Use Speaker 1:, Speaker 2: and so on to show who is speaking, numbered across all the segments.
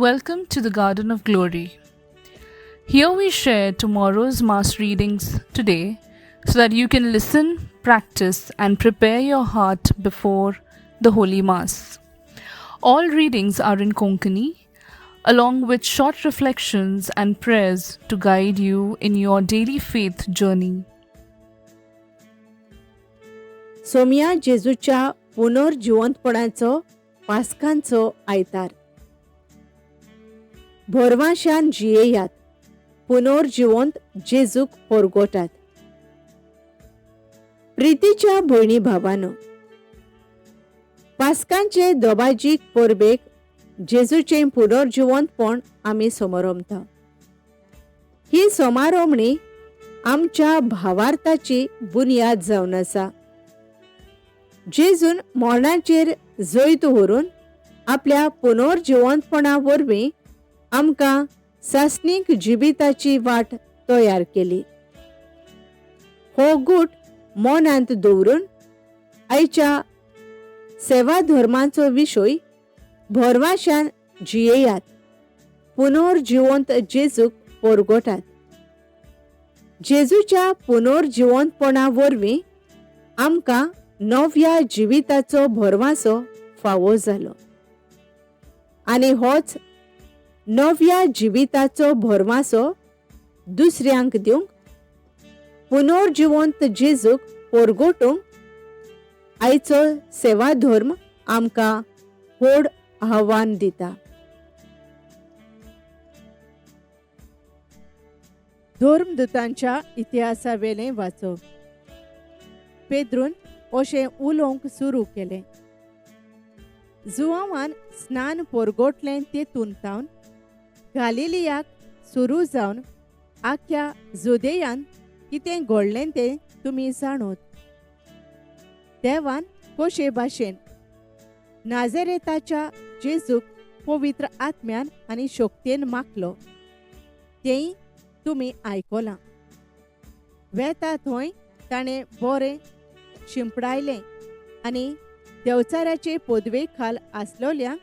Speaker 1: Welcome to the Garden of Glory. Here we share tomorrow's Mass readings today so that you can listen, practice, and prepare your heart before the Holy Mass. All readings are in Konkani, along with short reflections and prayers to guide you in your daily faith journey.
Speaker 2: Somya जेजूच्या पुनर्जिवंतपणाचो पास्कांचो आयतार. भोरवाशान जियेयात, पुनर्जिवंत जेजूक पोरगोटात. प्रितीच्या भयणी भावानो, पास्कांचे दोबाजीक परबेक जेजूचें पुनर्जिवंतपण आमी समारंभता. ही समारोमणी आमच्या भावार्थाची बुन्याद जावन आसा. जेजून मरणाचेर जैत व्हरून आपल्या पुनर्जिवंतपणा वरवीं आमकां सासणीक जिविताची वाट तयार केली. हो गूट मनांत दवरून आयच्या सेवा धर्माचो विशय भरवाशान जियेयात, पुनर्जिवंत जेजूक पोरगोटात. जेजूच्या पुनर्जिवंतपणा वरवीं आमकां नव्या जिविताचो भरवासो फावो जालो आनी होच नव्या जिविताचो भरवासो दुसऱ्यांक दिवंक पुनर्जिवंत जेजूक पोरगोटूंक आयचो सेवा धर्म आमकां व्हड आव्हान दिता. धर्मदूतांच्या इतिहासावेलें वाचप. पेद्रून अशें उलोवंक सुरू केलें. जुवांवान स्नान पोरगोटलें तेतून तावन गालिलियाक सुरू जावन आख्या जुदेयान कितें घडलें तें तुमी जाणूत. देवान कशे भाशेन नाझरेताच्या जेजूक पवित्र आत्म्यान आनी शक्तेन माखलो तेंय तुमी आयकलां. वेता थंय ताणें बरें शिंपडायलें आनी देवचाराचे पदवे खाल आसलोल्यांक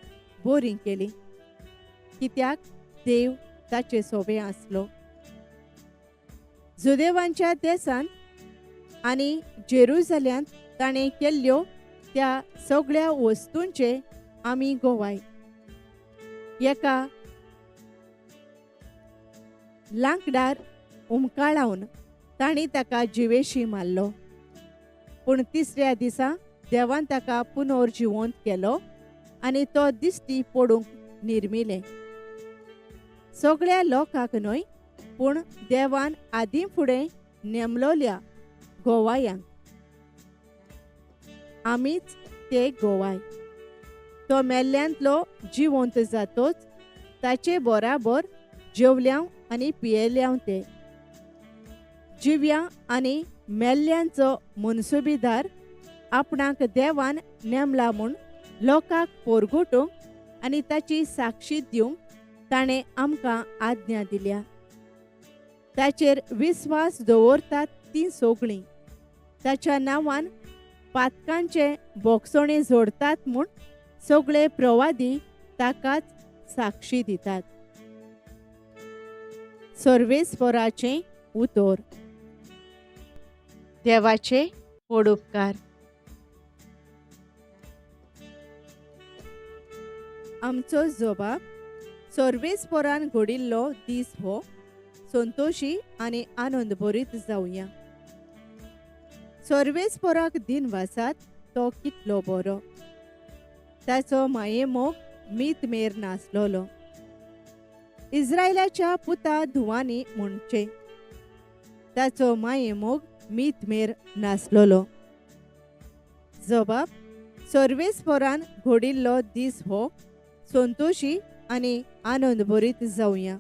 Speaker 2: बरीं केली, कित्याक देव ताचे सोबे आसलो. जुदेवांच्या देशांत आनी जेरुजाल्यांत ताणें केल्ल्यो त्या सगळ्या वस्तूंचे आमी गोवाय. एका लांकडार उमकाळावन तांणी ताका जिवेशी मारलो, पूण तिसऱ्या दिसा देवान ताका पुनर्जिवंत केलो आनी तो दिश्टी पडूंक निर्मिलें. सगळ्या लोकांक न्हय, पूण देवान आदीं फुडें नेमलोल्या गोवायांक. आमीच ते गोवाय. तो मेल्ल्यांतलो जिवंत जातोच ताचे बराबर जेवल्यांव आनी पियेल्यांव ते. जिव्या आनी मेल्ल्यांचो मनसुबीदार आपणाक देवान नेमला म्हूण लोकांक पोरगोटूंक आनी ताची साक्षी दिवंक ताणें आमकां आज्ञा दिल्या. ताचेर विस्वास दवरतात तीं सगळीं ताच्या नांवान पातकांचे बोगसणे जोडतात म्हूण सगळे प्रवादी ताकाच साक्षी दितात. सर्वेस्पराचें उतर. देवाचे पडुपकार. आमचो जबाब सर्वेस्परान घडिल्लो दीस हो संतोशी आनी आनंद भरीत जावया. सर्वेस्पराक दिन वासात तो कितलो बरो, ताचो मायेमोग मीत मेर नासलोलो. इस्रायलाच्या पुता धुवांनी म्हणचें, ताचो मायेमोग मीत मेर नासलोलो. जबाब सर्वेस्परान घडिल्लो दीस हो संतोशी आनी आनंद भरीत जावया.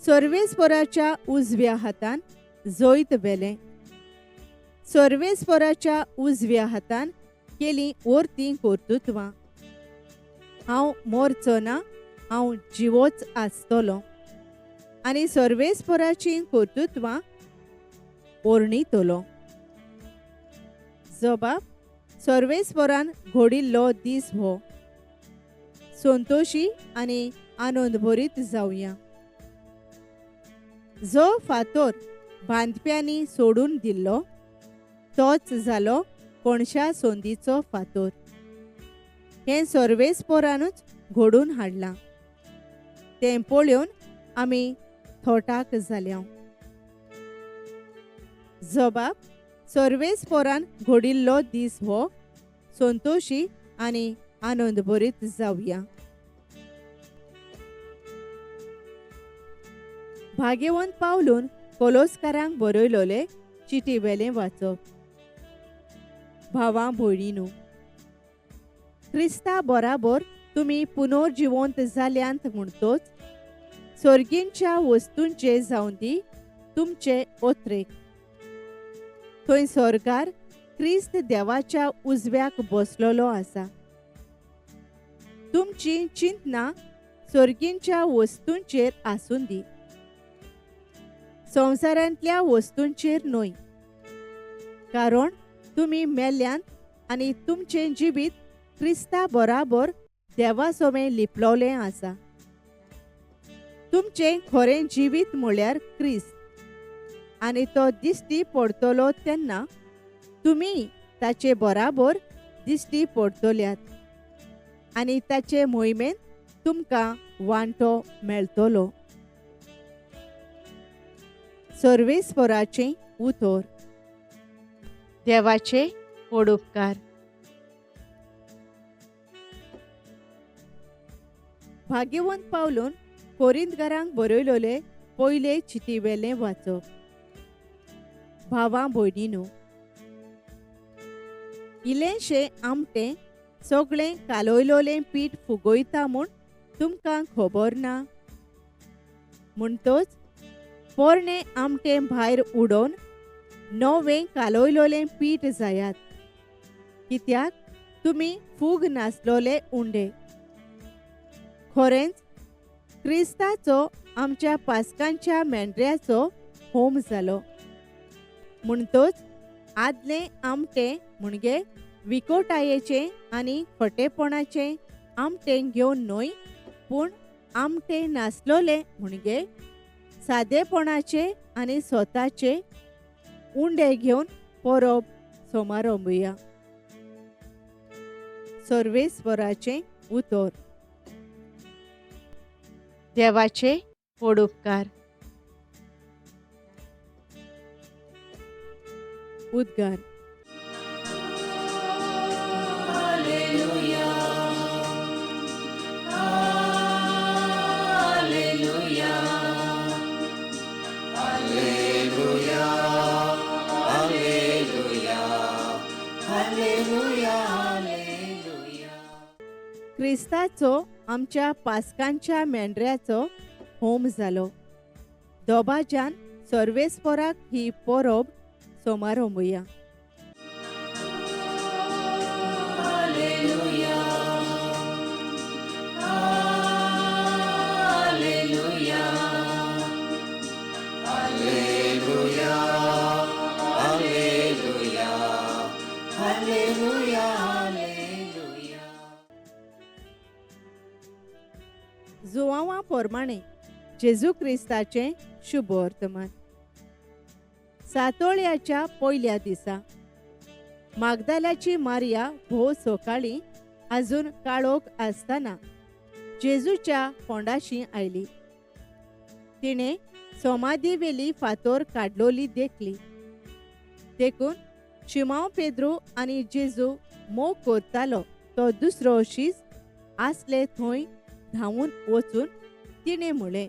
Speaker 2: सर्वेस्पराच्या उजव्या हातान जैत वेलें. सर्वेस्पराच्या उजव्या हातान केली ओरतीं कर्तृत्वां. हांव मोरचो ना, हांव जिवोच आसतलो आनी सर्वेस्पराचीं कर्तृत्वां ओर्णितलो. जबाब सर्वेस्परान घडिल्लो दीस हो संतोशी आनी आनंदभरीत जावया. जो फातोर बांदप्यांनी सोडून दिल्लो तोच जालो कोणशा संदीचो फातोर. हें सर्वेस्पोरानूच घडून हाडलां. तें पळोवन आमी थोटाक जाल्या. जबाब सर्वेस्पोरान घडिल्लो दीस हो संतोशी आनी आनंदभरीत जावया. भाग्यवंत पावलून कोलोस्कारांक बरयलोले चिटी वेलें वाचप. भावां भयणीनू, क्रिस्ता बराबर तुमी पुनर्जिवंत जाल्यांत म्हणटोच सर्गींच्या वस्तूंचे जावन दी तुमचे ओत्रेक. थंय स्वर्गार क्रिस्त देवाच्या उजव्याक बसलेलो आसा. तुमची चिंतना सर्गींच्या वस्तूंचेर आसून दी, संवसारांतल्या वस्तूंचेर न्हय. कारण तुमी मेल्यांत आनी तुमचें जिवीत क्रिस्ता बराबर देवा सोमें लिपलोलें आसा. तुमचें खरें जिवीत म्हळ्यार क्रिस्त आनी तो दिश्टी पडटलो तेन्ना तुमी ताचे बराबर दिश्टी पडटल्यात आनी ताचे मोहिमेंत तुमकां वांटो मेळटलो. सर्वेस्पराचें उतर. देवाचे वडोपकार. भाग्यवंत पावलून कोरिंतकारांक बरयलोले पयले चिटी वेलें वाचप. भावां भयणीनू, इल्लेंशें आमटें सगळें कालयलोलें पीठ फुगयता म्हूण तुमकां खबर ना. म्हणटोच पोरणें आमटें भायर उडोवन नवें कालयलोलें पीठ जायात, कित्याक तुमी फूग नासलोले उंडे. खरेंच क्रिस्ताचो आमच्या पास्कांच्या मेंढऱ्याचो होम जालो. म्हणटोच आदलें आमटें म्हणजे विकोटायेचें आनी खोटेपणाचें आमटें घेवन न्हय, पूण आमटें नासलोलें म्हणजे सादेपणाचे आनी स्वताचे उंडे घेवन परब समारंभया. सर्वेस्वराचें उतर. देवाचे वडोपकार. उद्गार. क्रिस्ताचो आमच्या पास्कांच्या मेंढऱ्याचो होम जालो. दोबाज्यान सर्वेस्पराक ही परब समारंभया. जुवांवा प्रमाणे जेजू क्रिस्ताचें शुभ वर्तमान. सातोळ्याच्या पयल्या दिसा मागदालाची मारिया भोव सकाळीं अजून काळोख आसतना जेजूच्या फोंडाशी आयली. तिणें समाधीवेली फातोर काडलोली देखली. देखून शिमांव पेद्रू आनी जेजू मोग करतालो तो दुसरो शीस आसले थंय धांवून वचून तिणें म्हळें,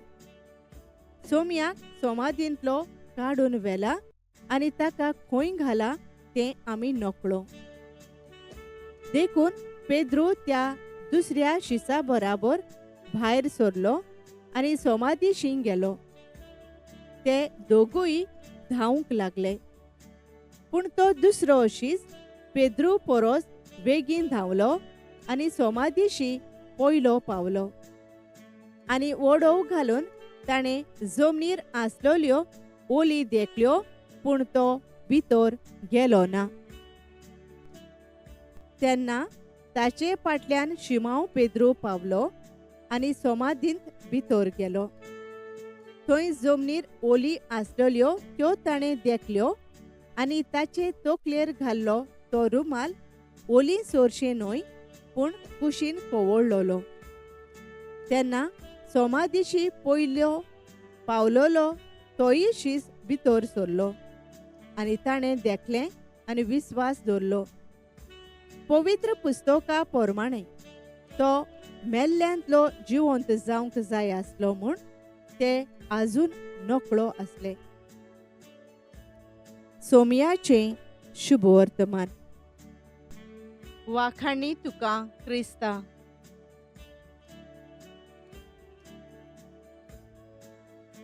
Speaker 2: सोम्याक समाधींतलो काडून व्हेला आनी ताका खंय घाला तें आमी नकळो. देखून पेद्रू त्या दुसऱ्या शिसा बराबर भायर सरलो आनी समाधीशी गेलो. ते दोगूय धांवंक लागले, पूण तो दुसरो शीस पेद्रू परस बेगीन धांवलो आनी समाधीशी पयलो पावलो आनी ओडोव घालून ताणें जमनीर आसलोल्यो ओली देखल्यो, पूण तो भितर गेलो ना. तेन्ना ताचे फाटल्यान शिमांव पेद्रू पावलो आनी समाधींत भितर गेलो. थंय जमनीर ओली आसलेल्यो त्यो ताणें देखल्यो आनी ताचे तकलेर घाल्लो तो रुमाल ओली सोरशें न्हय पूण कुशीन कवळ्ळलो. तेन्ना समाधीशी पयलो पावलोलो तोय शीस भितर सरलो आनी ताणें देखलें आनी विस्वास दवरलो. पवित्र पुस्तका प्रमाणे तो मेल्ल्यांतलो जिवंत जावंक जाय आसलो म्हूण ते आजून नकळो आसले. सोमयाचें शुभवर्तमान. वाखाणी तुका क्रिस्ता.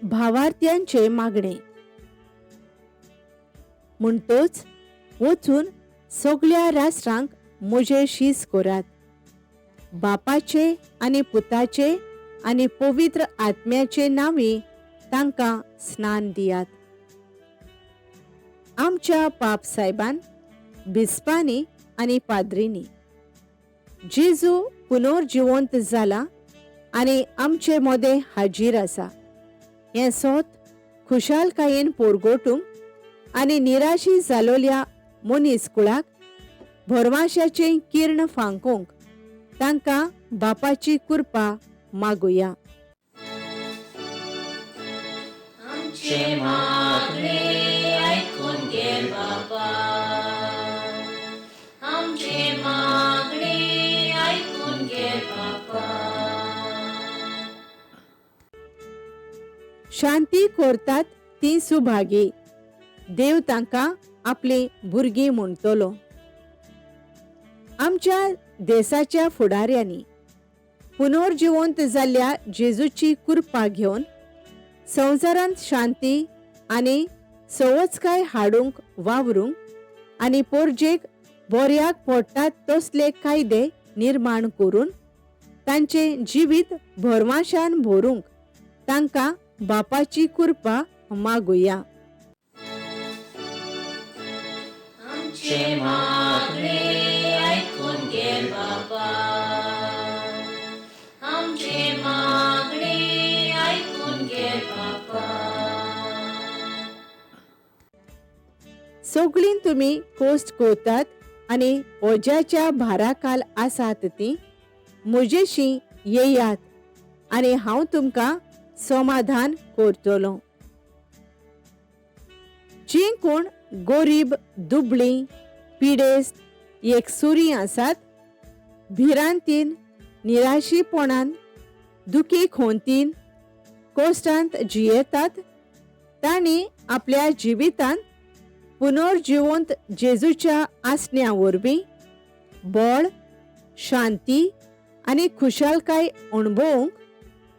Speaker 3: भावार्थ्यांचे मागणे. म्हणटोच वचून सगळ्या राष्ट्रांक म्हजे शीस करात, बापाचे आनी पुताचे आनी पवित्र आत्म्याचे नांवी तांकां स्नान दियात. आमच्या पाप सायबान, बिस्पांनी आनी पाद्रींनी जेजू पुनर्जिवंत जाला आनी आमचे मदें हाजीर आसा हें सोत खुशालकायेन पोरगोटूंक आनी निराशी जालोल्या मनीस कुळाक भरवाशाचें किर्ण फांकोंक तांकां बापाची कृपा मागुया.
Speaker 4: आमचें मागणें आयकून घे बाबा, आमचें मागणें आयकून घे बाबा.
Speaker 3: शांती करतात ती सुभागी, देव तांकां आपली भुरगीं म्हणटलो. आमच्या देशाच्या फुडाऱ्यांनी पुनर्जिवंत जाल्ल्या जेजूची कृपा घेवन संवसारांत शांती आनी सवचकाय हाडूंक वावरूंक आनी पोरजेक बऱ्याक पडटात तसले कायदे निर्माण करून तांचें जिवीत भरवाशान भरूंक तांकां बापाची कृपा मागुया.
Speaker 4: आमचें मागणें आयकून घे बाबा, आमचें मागणें आयकून घे बाबा.
Speaker 3: सगळीं तुमी कोश्ट करतात आनी ओज्याच्या भाराखाल आसात ती म्हजेशी येयात आनी हांव तुमकां समाधान करतलो. जीं कोण गोरीब, दुबळीं, पिडेस्त, एकसुरी आसात, भिरांतीन, निराशीपणान, दुखी खोंतीन, कोश्टांत जियेतात तांणी आपल्या जिवितांत पुनर्जिवंत जेजूच्या आसण्या वरवीं बळ, शांती आनी खुशालकाय अणभवूंक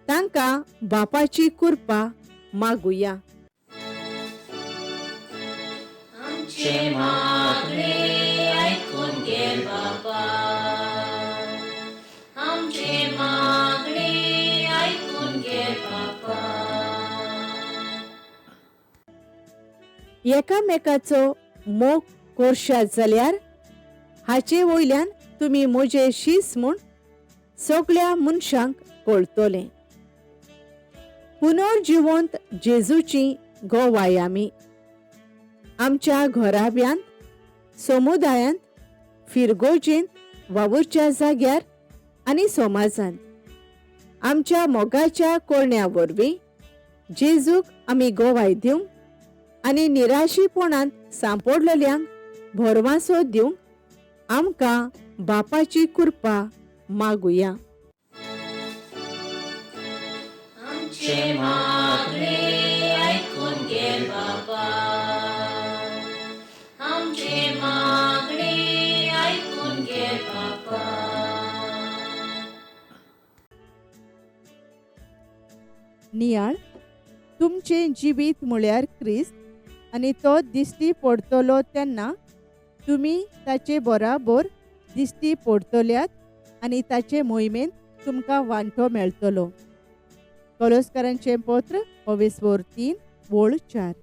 Speaker 3: तांकां बापाची कृपा मागुया.
Speaker 4: आमचें मागणें आयकून घे बाबा, आमचें मागणें आयकून घे बाबा.
Speaker 3: एकामेकाचो मोग करशात जाल्यार हाचे वयल्यान तुमी म्हजे शीस म्हूण सगळ्या मनशांक कळटलें. पुनर्जिवंत जेजूची गवाय आमी आमच्या घराब्यांत, समुदायांत, फिरगोजेंत, वावुरच्या जाग्यार आनी समाजांत आमच्या मोगाच्या कोरण्या वरवीं जेजूक आमी गवाय दिवंक आनी निराशीपणांत सांपडलेल्यांक भरवासो दिवंक आमकां बापाची कृपा मागुया.
Speaker 4: आमचें मागणें आयकून घे बाबा, आमचें मागणें आयकून घे बाबा.
Speaker 2: नियाळ तुमचें जिवीत म्हळ्यार क्रिस्त आनी तो दिश्टी पडटलो तेन्ना तुमी ताचे बराबर दिश्टी पडटल्यात आनी ताचे मोहिमेंत तुमकां वांटो मेळटलो. कोलोस्करांचें पत्र ओवेस्वोर 3 वोळ 4.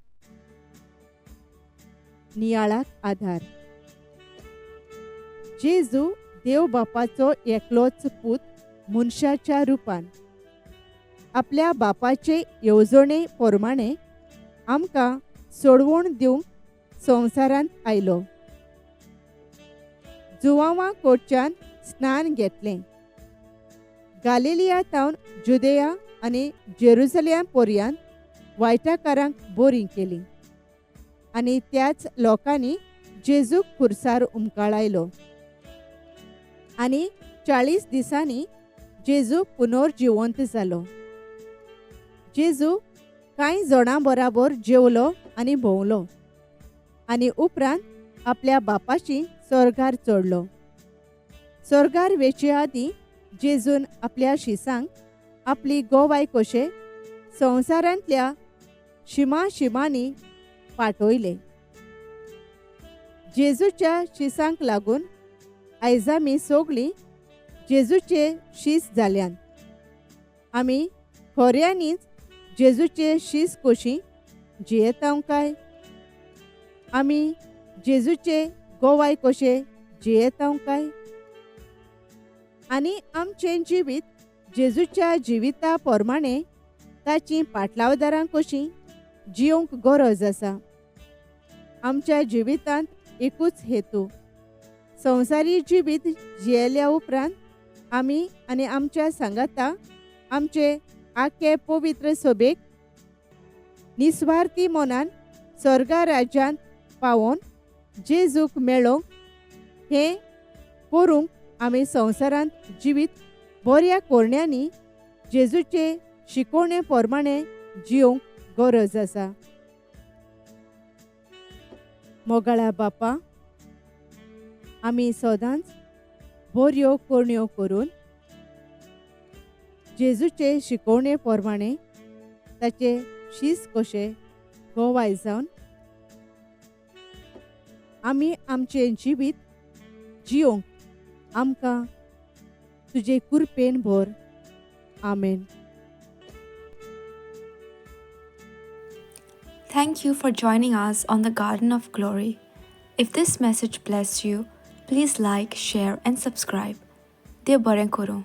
Speaker 2: नियाळाक आधार. जेजू देव बापाचो एकलोच पूत मनशाच्या रुपान आपल्या बापाचे येवजणे प्रमाणे आमकां सोडवण दिवंक संवसारांत आयलो. जुवांवा कडच्यान स्नान घेतलें. गालिलिया तावन जुदेया आनी जेरुजलेम पर्यंत वायटाकारांक बरीं केलीं आनी त्याच लोकांनी जेजूक खुर्सार उमकाळायलो आनी 40 दिसांनी जेजू पुनर्जिवंत जालो. जेजू कांय जणां बराबर जेवलो आनी भोंवलो आनी उपरांत आपल्या बापाशी स्वर्गार चडलो. स्वर्गार वेचे आदीं जेजून आपल्या शिसांक आपली गोवाय कशे संवसारांतल्या शिमा शिमांनी पाठयले. जेजूच्या शिसांक लागून आयज आमी सगळीं जेजूचे शीस जाल्यान. आमी खऱ्यांनीच जेजूचे शीस कशी जियेता काय? आमी जेजूचे गोवाय कशे जियेता काय? आनी आमचें जिवीत जेजूच्या जिविता प्रमाणे ताची पाटलावदारां कशी जियोंक गरज आसा. आमच्या जिवितांत एकूच हेतू, संवसारी जिवीत जियेल्या उपरांत आमी आनी आमच्या सांगाता आमचे आखे पवित्र सभेक निस्वार्थी मनान स्वर्गा राज्यांत पावोवन जेजूक मेळोवंक हें करूंक आमी संवसारांत जिवीत बऱ्या कोरण्यांनी जेजूचे शिकोवणे प्रमाणे जियोंक गरज आसा. मोगाळा बापा, आमी सदांच बऱ्यो करण्यो करून जेजूचे शिकोवणे प्रमाणे ताचे शीस कशे गोवाय जावन आमी आमचें जिवीत जियोंक आमकां तुजे कृपेन भर. आमेन.
Speaker 5: Thank you for joining us on the Garden of Glory. If this message blessed you, please like, share and subscribe. देव बरें करूं.